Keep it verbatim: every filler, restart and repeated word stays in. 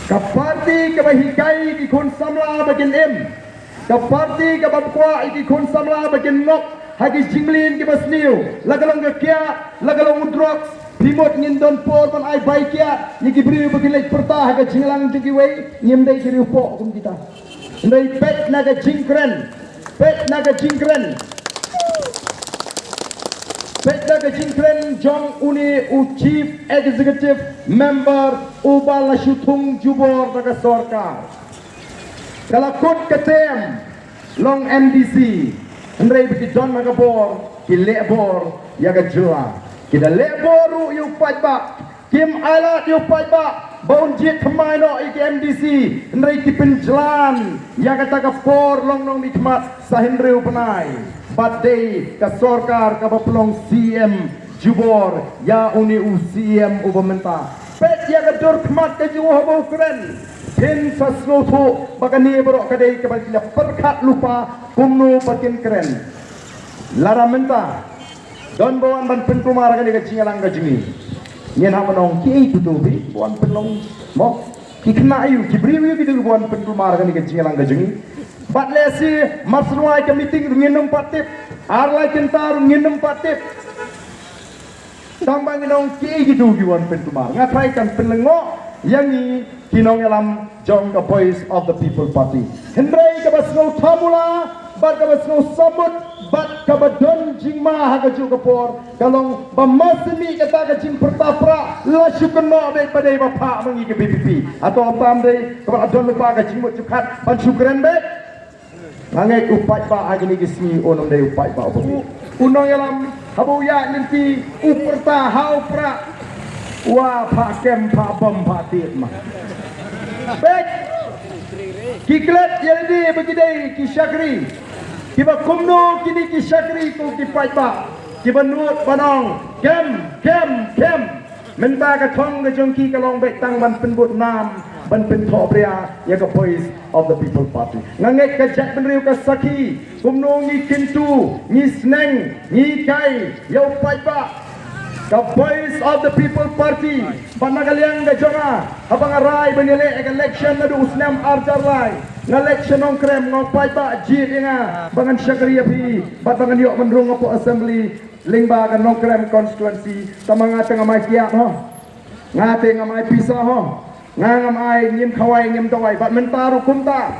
Ka parti kaba hikai ki khun samla ba kin im, ka parti kaba kwah ïa ki khun samla ba kin ngop ha ki jingmlien kiba sniew, la ka long ka kiad, la ka long u drugs. Phi mut ngin don por ban ai bai kiad ïa ki briew ba kin leit pyrta ha ka jingïalang jong kiwei? Ngim dei ki riewpoh kum kita. Hynrei peit na ka jingkren, peit na ka jingkren, peit na ka jingkren jong une u Chief Executive Member uba la shu thung jubor da ka sorkar. Ka la kut ka tem long MDC, hynrei ba ki don ha ka bor ki leh bor ïa ka jylla. Ki da leh bor ruh ïa u paidbah, kim ailad ïa u paidbah ba un jied thymmai noh ïa ki MDC, hynrei ki pynjlan ïa kata ka por long nongmihkhmat sa hynriew bnai. Bad dei ka sorkar kaba pynlong CEM jubor ïa une u CEM uba mynta. Peit ïa ka dur khmat ka jong u haba u kren. Phin sa sngewthuh ba kane baroh ka dei kaba ki la pyrkhat lypa kumno ba kin kren. Lada mynta don ba wan ban pynkulmar ha kane ka jingïalang ka jong ngi, ngin hap ban ong kiei kito phi ba wan pynlong mo? Ki khynnah aïu, ki briew aïu kito ba wan pynkulmar ha kane ka jingïalang ka jong ngi? Bad lehse mar shuwa ka meeting ruh ngin ym pat tip, ar lai kynta ruh ngin ym pat tip. Tang ba ngin ong kiei kito ki wan pynkulmar. Nga tharai kan pynlyngngoh ïa ngi ki nongïalam jong ka Voice of the People Party. Hynrei kaba sngewthuh mula bad kaba sngewsih mut bad kaba don jingma ha kajuh ka por ka long ba mar shu mih kata ka jingpyrta pra la shu kynnoh beit ba dei ba phah ma ngi ka VPP. Hato ym tam dei kaba la don lypa ka jingmut jingpyrkhat ban shu kren beit? Nga ngeit u paidbah ha kine ki sngi un ym dei u paidbah uba bit. U nongïalam haba u ïaid lynti u pyrta ha u pra, wa phah kem phah bom phah tied ma. Beit ki klet ïa lade ba ki dei ki shakri. Kiba kumno kine ki shakri ko ki paidbah kiba nud ban ong kem kem kem. Mynta ka thong ka jong ki ka long beit tang ban pynbud nam ban pynthohbria ïa ka Voice of the People Party. Nga ngeit ka jaitbynriew ka sakhi kumno ngi kyntu, ngi sneng, ngi kai ïa u paidbah. Ka Voice of the People Party bad na ka liang ka jong nga haba nga rai ban ïaleh ïa ka election naduh u snem ar hajar lai, nga leit sha Nongkrem, nga ong paidbah jied ïa nga ba ngan shakri ïa phi bad ba ngan ïoh ban rung hapoh assembly lyngba ka Nongkrem constituency. Tangba nga te ngam ai kiad ho, nga te ngam ai pisa ho, nga ngam ai, ngim khawai ngim dawai. Bad mynta ruh kumta,